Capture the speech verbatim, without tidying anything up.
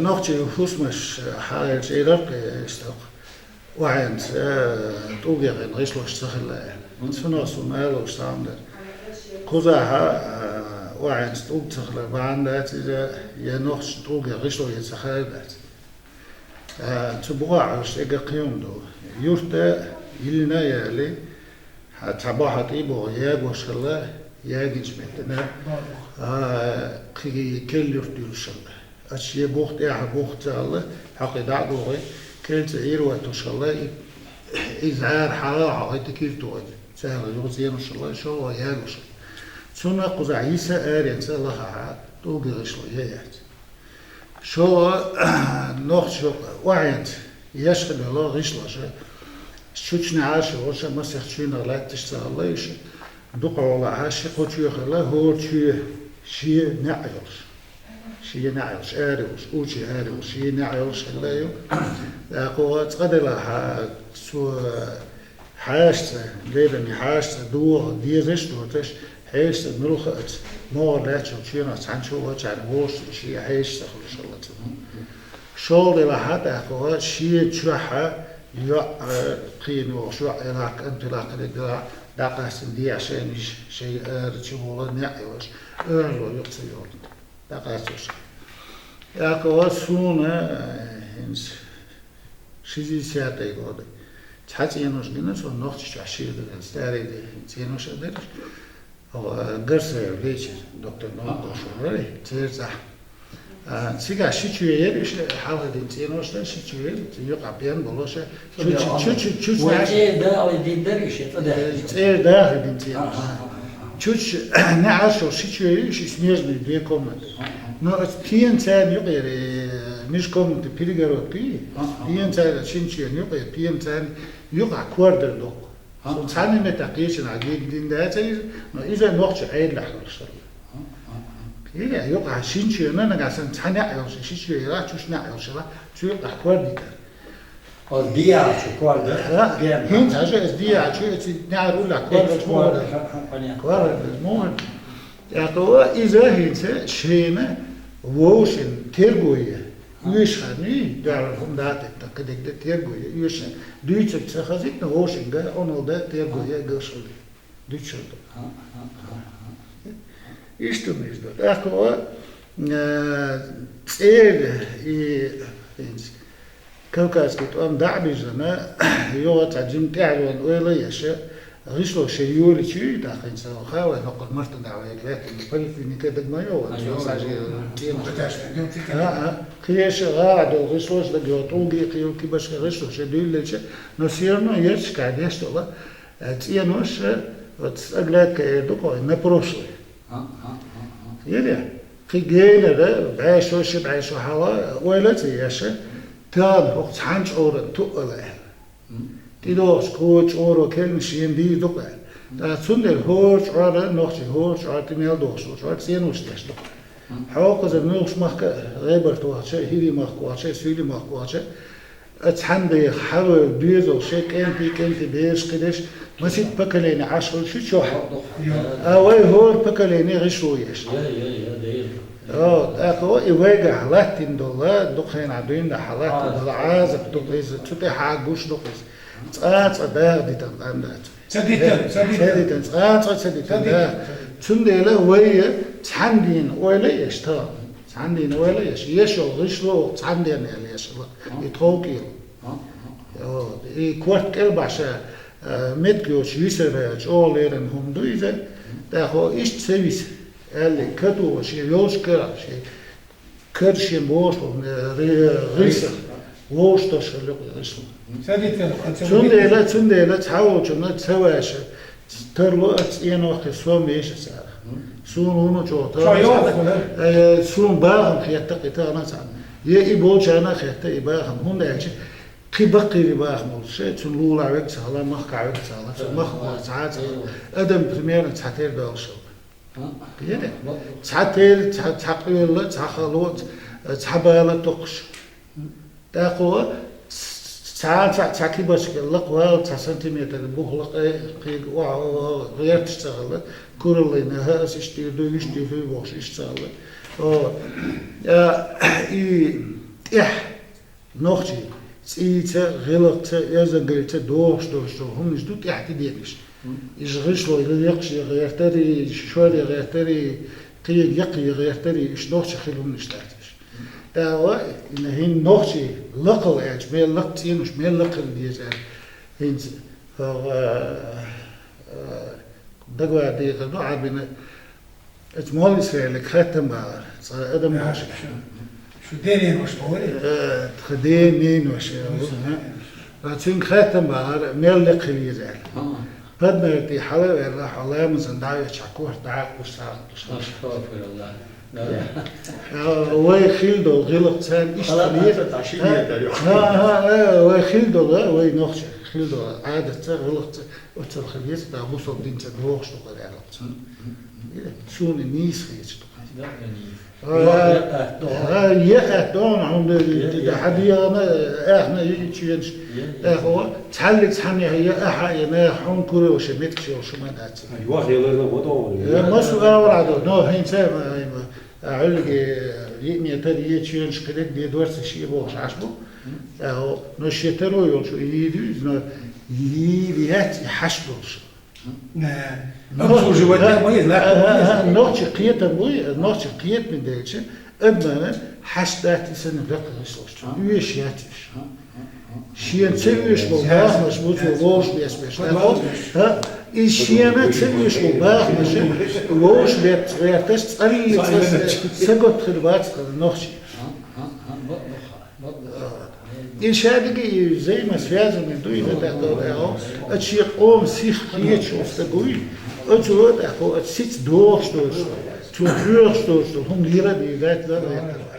Нохчийн хӀусамаш хьалхарчу ирарх а эстах охьаьнца, э, тӀулгехь гӀишлош ца хилла аьлла. Цунах со ма аллалаш цхьа хӀума дара. Кхузахь, э, охьаьнца тӀулг ца хилар бахьана дац иза, я нохчашна тӀулгехь гӀишло ян ца хилар дац. Э, цу бухахь Ӏаш тӀе кхин хӀума ду. Юрт а йиллина а яьлла, хьан цхьа бохьа тӀе а боху, ягош хилла, ягийчу меттана, а, кхин керла юрт дуьйлуш хилла. Ача е бух тӀехь бух ца хилла, хьокхий дӀа а дохий, керла цӀе Ӏийр ваттуш хилла, и, иза ара хьала а хьокхий, тӀе кир тухий. Цара юха зенаш хилла, шолгӀа ягош хилла. Цунна кхузахь йиса а, аренца а лахахь, тӀулгехь гӀишло ян яц. Шо нохчо охьаьнца еш хилла гӀишлош, чучу неӀарш йолуш, масех чуьнах лаьтташ ца хилла уьш, дукхахьолахь ши-кхо чоь хилла, хӀора чоь шен неӀ йолуш. Шен неӀ йолуш, ара йолуш, учий ара йолуш, шен неӀ йолуш хилла ю. ТӀаккха цкъа делахь, цо хьаьшца, леррина хьаьшца дохо дезаш а доцуш, хьешаца муьлхха а ца, могӀара лаьттачу чоьнах цхьана чу а вачарна волуш, шен хьеша ца хуьлуш хилла цунна. ШолгӀа делахь тӀаккха шен чохь йоӀ, э, кхийна йолуш йоӀ елахь, кӀант елахь, кхидерг делахь, дӀакъаьстина дехьа шайна йиша, шайн ара чу волу неӀ йолуш, оьгӀазло юкъа ца йолу. ДӀакъаьсташ. ТӀаккха суна, э, хӀинца шизийсяттай года. Цхьа цӀенош гина, со нохча чохь шен дара, старый де, цӀенош а дара. Оха Гарсаев Лечи, доктор наук долуш вара, церан цӀахь. А, цигахь ши чоь яра, уьш хьалха дина цӀенош дан, ши чоь яра, цу юкъахь бен болуш, чу, чу, чу, чу, чу, Вай цӀера даха дина дара уьш, я цӀа даьхна? Э, цӀера даха дина цӀенош. Ага, ага, ага. Чучу неӀарш ши чоь ю, уьш смежный две комнаты. Но оцу пена царна юкъера, э, межкомнатный перегородка ю, пена царна шина чоьна юкъера, пена царна юкъахь коридор доккху. Со цхьана меттехь кхечанхьа гин дина дацара иза, но иза нохча Ӏедалехь хилла. Кхера юкъахь шина чоьна нагахь санна цхьа неӀ йолуш, ши чоь елахь, чуьш неӀ йолуш елахь, цу юкъахь коридор. Оцу дехьа чу кор ду? Да, хӀинца хьажа, иза дехьа чу, иза неӀар уллехь кор ду, кор ду, ха, ха, понятно. Кор ду, муха. ТӀаккха иза хӀинца шена вовшийн терго е. Оьшхьарний, дуьхьал хӀума датетта, кхидерг дан терго е, оьшхьа. Дуьйцург ца хазийта, но вовшийн га, онал дан терго е, гаш хилла. Дуьйцуш ду. Иштта ма иза ду. ТӀаккха, э, цӀера и, хӀинца, Кавказский тӀом дӀа а бижина, юха цхьа жима тӀаьхьаренна ойла а еш, гӀишло шайн йолийча, тӀаккха хӀинца хӀокху вай хӀокху Мартан дӀа вай лаьттина поликлиника дага ма йогӀу, а, цо йогӀу, сажи йогӀу. ЦӀенош. А, а. Кхин еш гӀагӀ долу гӀишлош дага йогӀу, тӀулгий кхин йолу кибаршкахь гӀишло шайн дуьйллича, но всё равно ерчашкахь деш долу, э, цӀенош, э, вот с оглядкой эр ду-кх вай на прошлое. Хьан, хьан, хьан, хьан. Хир я? Кхин генара, бӀешо, ши бӀешо хьала, ойла а ца еш, тахана хӀокху цхьана чкъуран туъала аьлла. ТӀедогӀучу кхо чкъуро керланаш шена дийр ду-кх аьлла. ТӀаккха цундела хӀора чкъор, нохчийн хӀора чкъор, тӀе мел догӀуш долу чкъор цӀенош деш ду-кх. Хьо кхузара муьлххачу махка гӀайбарт вахча, хӀирийн махка вахча, суьйлийн махка вахча, а цхьана дайх хьалавевлла доьзалш, кӀентий, кӀентий бераш кхидерш, масийтта поколение Ӏаш хуьлу шу чохь. А вай хӀора поколение гӀишло еш. Я, я, я, дера. О, тӀаккха и вайгахь латтина долу, дукха хенахь дуьйна хьалаттина долу Ӏазап ду-кх иза, цу тӀехь гуш ду-кх иза. Цкъа а цкъа даха дитина къам дац. Ца дитина, ца дитина. Ца дитина, цкъа а цкъа ца дитина, ца дитина, да. Цундела вай цхьана дийна ойла а еш тахана. Цхьана дийна ойла а еш. Еш йолу гӀишло цхьана дийна аьлла еш хилла. И тховкӀийла. Вот. И корта кӀел бахьаш, а, меттиг йоцуш висар чӀогӀа леррина хӀума ду иза. ТӀаккха иштта ца виса, аьлла, катугӀа шен йолчу карахь, шен кара шен бохуш болу, э, ре-, гӀирсах вовшахтосуш хилла гӀишло. Ца дитина, ца дитина. Цундела, цундела цхьаволчунна ца ваьша, тарло а цӀенох кхин сом веша цара. Суна вуно чӀогӀа тарло. Э, суна бахам хетта кхин тахана цхьаъ. Я и болчарна а хетта и бахам. ХӀунда аьлча кхин баккхийри бахам болуш, цунна лулахь вега ца хилла, махкахь вега ца хилла, цу махкахь цхьа а ца хилла. Адам примерно цхьатера долуш хилла. Кхиъ? Цхьа тера, цхьа, цхьа къоьлла, цхьа хало, цхьа бала токхуш. ТӀаккха цхьа, цхьа, цхьа кибарчка лакхвала, цхьа сантиметр бух лакхе, кхин, о, о, о, гӀерташ ца хилла, кураллина, хӀа, ас иштта дийр ду, вуьш дийр ду бохуш, иштта ца хилла. О, а, и тӀехь нохчий цӀийца, гӀиллакхца, эзаргӀелца дохуш долуш долу хӀуманаш ду тӀехь тӀедеънаш. Иза гӀишло лекхаш ян гӀертарий, шоре гӀертарий, кхин яккхий гӀертарий, иштта нохчий хилла хӀуманаш дац уьш. ТӀаккха хӀинца нохчий лакхал аьлча, мел лакха цӀенош, мел лакха хила деза аьлла, хӀинца, а, а, дагавар дехар ду Ӏарбина. Оцу молла Исраиле хаьттам бахара, цкъа адам бахара. Шу денен ваша бохури? Э, тхан денен ваша, э, цуьнга хаьттам бахара, мел лекха хила еза аьлла. Падмара тӀе хьала а ваьлла, хьо ламазан дӀа а веача, хьан корта дӀа а кхуссу, сагӀа кхуссу. Астагфируллах. Да. Э, вай хила долу гӀиллакх царна иштта хила еза. Хала, хала, хала, э, вай хила долу, э, вай нохчий хила долу Ӏадатца, гӀиллакхца, оццул хила еза, тӀаккха бусалба динца догӀуш ду-кх аьлла цунна. Суна нийса хеташ ду. Да, да, нийса. А, а, е аьтто хьуна хьадиана, аьхна и чуьнаш, аьхо, цхьаллиг цхьанна е ахьа, е наха хьуна кура ваша меткаш йолуш ма дац. Юха еларна ма догӀу. Э, масу авра а до, но хӀинца а, а, хьуьллиге, е метр, е чуьнаш кхидерг де дорца шен бохуш Ӏаш бу. Аьхо, но шен таро йолчу йийр ю иза, но йийр яц и хьаш долуш. Э, обслуживать ма еза, лаьтта ма еза. Нохчи кхетам буй, нохчи кхетаме делча, адамна хьаш дац и санна даккха нислуш. Уьш яц уьш. Шена ца уьш болу бахамаш бу цо вовш беш беш. И шена ца уьш болу бахамаш вовш беш гӀерташ цӀалли ца, ца готта хир бац нохчи. И шадиге и взаимосвязанный ду, и тӀаккха, а, шен къоман сих кхеташ волу стаг вуй, оцо тӀаккха оцу сица догӀуш долуш, цо хьоьхуш долуш, хӀума лела а дийр дац, дан а дац.